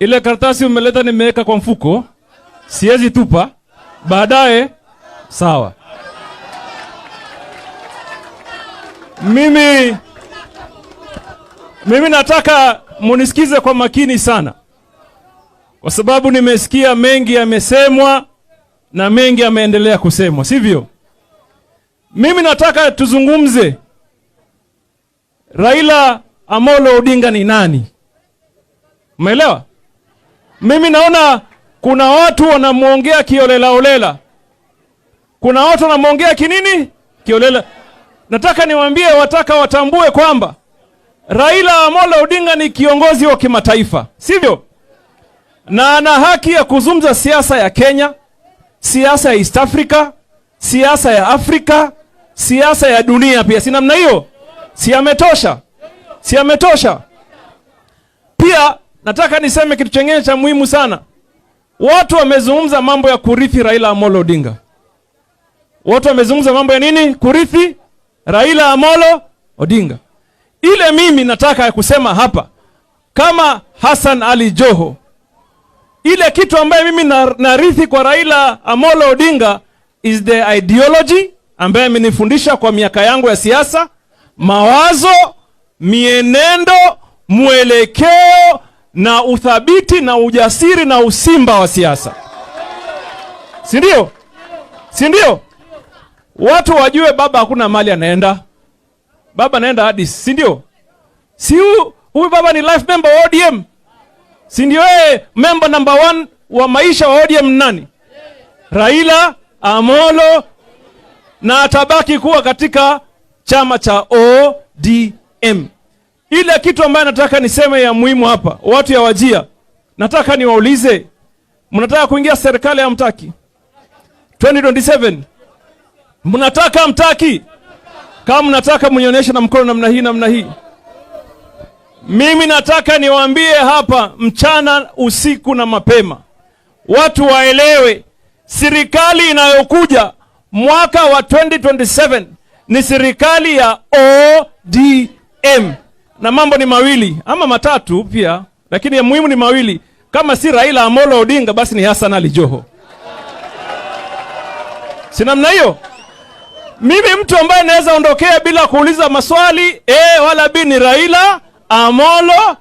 Ile karatasi umeleta nimeweka kwa mfuko, siwezi tupa. Baadaye sawa. Mimi nataka munisikize kwa makini sana, kwa sababu nimesikia mengi yamesemwa na mengi yameendelea kusemwa, sivyo? Mimi nataka tuzungumze Raila Amolo Odinga ni nani? Umeelewa? Mimi naona kuna watu wanamuongea kiolela olela. Kuna watu wanamuongea kinini? Kiolela. Nataka niwaambie, wataka watambue kwamba Raila Amolo Odinga ni kiongozi wa kimataifa, sivyo? Na ana haki ya kuzungumza siasa ya Kenya, siasa ya East Africa, siasa ya Afrika, siasa ya dunia pia, si namna hiyo? Si ametosha? Si ametosha? Pia nataka niseme kitu chengine cha muhimu sana. Watu wamezungumza mambo ya kurithi Raila Amolo Odinga. Watu wamezungumza mambo ya nini? Kurithi Raila Amolo Odinga. Ile mimi nataka kusema hapa kama Hassan Ali Joho, ile kitu ambayo mimi narithi kwa Raila Amolo Odinga is the ideology ambaye amenifundisha kwa miaka yangu ya siasa, mawazo, mienendo, mwelekeo na uthabiti na ujasiri na usimba wa siasa, si ndio? Si ndio? Watu wajue baba hakuna mali anaenda, baba anaenda Addis, si ndio? Si huyu baba ni life member wa ODM, si ndio? Yeye member number one wa maisha wa ODM nani? Raila Amolo, na atabaki kuwa katika chama cha ODM. Ile kitu ambayo nataka niseme ya muhimu hapa, watu ya Wajir, nataka niwaulize, mnataka kuingia serikali ya mtaki 2027? Mnataka mtaki? Kama mnataka mnionyeshe na mkono namna hii, namna hii. Mimi nataka niwaambie hapa mchana, usiku na mapema, watu waelewe, serikali inayokuja mwaka wa 2027 ni serikali ya ODM, na mambo ni mawili ama matatu pia, lakini ya muhimu ni mawili. Kama si Raila Amolo Odinga, basi ni Hassan Ali Joho, si namna hiyo? Mimi mtu ambaye naweza ondokea bila kuuliza maswali A wala B ni Raila Amolo,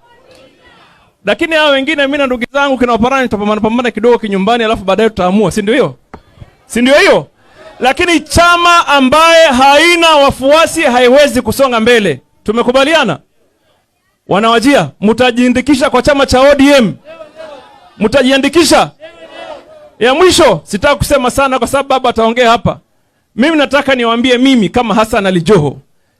lakini hao wengine mimi na ndugu zangu kina Oparanya tutapambana pambana kidogo kinyumbani, alafu baadaye tutaamua, si ndio hiyo? Si ndio hiyo? Lakini chama ambaye haina wafuasi haiwezi kusonga mbele. Tumekubaliana? Wanawajia, mtajiandikisha kwa chama cha ODM? Mtajiandikisha? Ya mwisho, sitaki kusema sana kwa sababu baba ataongea hapa. Mimi nataka niwaambie, mimi kama Hassan Ali Joho,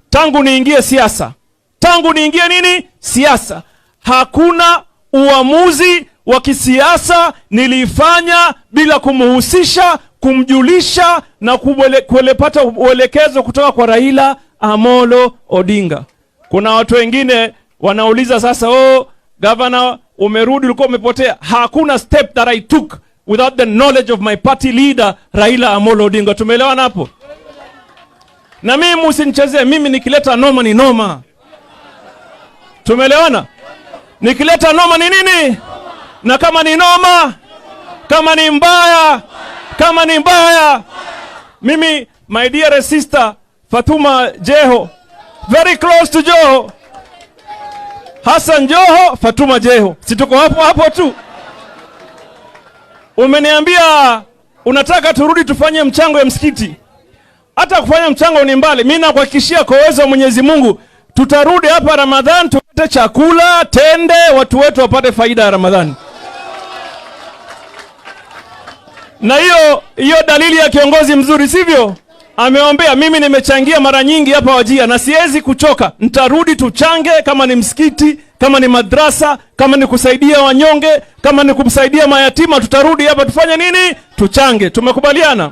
tangu niingie siasa, tangu niingie nini siasa, hakuna uamuzi wa kisiasa nilifanya bila kumhusisha, kumjulisha na kulepata uelekezo kutoka kwa Raila Amolo Odinga. Kuna watu wengine wanauliza sasa, oh, governor umerudi, ulikuwa umepotea. Hakuna step that I took without the knowledge of my party leader Raila Amolo Odinga. Tumeelewana hapo? Na mimi msinichezee, mimi nikileta noma ni noma. Tumeelewana? Nikileta noma ni nini? Na kama ni noma, kama ni mbaya, kama ni mbaya, mimi my dear sister Fatuma Jeho, very close to Joho, Hassan Joho, Fatuma Jeho, si tuko hapo hapo tu. Umeniambia unataka turudi tufanye mchango ya msikiti. Hata kufanya mchango ni mbali. Mimi nakuhakikishia kwa uwezo wa Mwenyezi Mungu tutarudi hapa Ramadhan tupate chakula, tende, watu wetu wapate faida ya Ramadhani. Na hiyo hiyo dalili ya kiongozi mzuri, sivyo? Ameombea. Mimi nimechangia mara nyingi hapa Wajir na siwezi kuchoka. Nitarudi tuchange, kama ni msikiti, kama ni madrasa, kama ni kusaidia wanyonge, kama ni kumsaidia mayatima, tutarudi hapa tufanye nini? Tuchange. Tumekubaliana.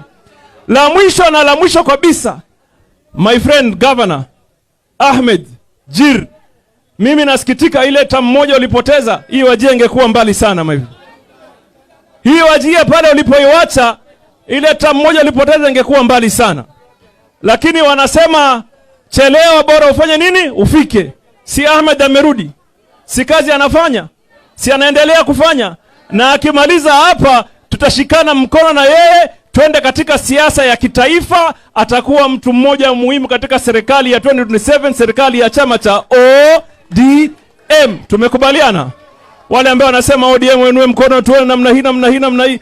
La mwisho na la mwisho kabisa, my friend Governor Ahmed Jir, mimi nasikitika ile term moja ulipoteza, hii Wajir ingekuwa mbali sana my. Hii Wajir pale ulipoiwacha ile term moja ulipoteza ingekuwa mbali sana. Lakini wanasema chelewa bora ufanye nini? Ufike. Si Ahmed amerudi? Si kazi anafanya? Si anaendelea kufanya? Na akimaliza hapa tutashikana mkono na yeye twende katika siasa ya kitaifa. Atakuwa mtu mmoja muhimu katika serikali ya 2027, serikali ya chama cha ODM. Tumekubaliana? Wale ambao wanasema ODM wainue mkono tuone namna hii, namna hii, namna hii.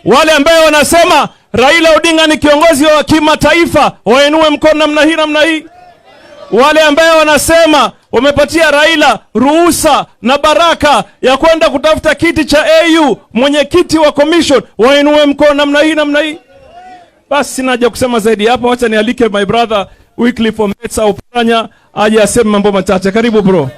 Wale ambao wanasema Raila Odinga ni kiongozi wa kimataifa wainue mkono namna hii, namna hii. Wale ambao wanasema wamepatia Raila ruhusa na baraka ya kwenda kutafuta kiti cha AU, mwenyekiti wa commission, wainue mkono namna hii, namna hii. Basi sina haja kusema zaidi hapo, wacha nialike my brother Wycliffe Ometsa Oparanya aje aseme mambo machache. Karibu, bro.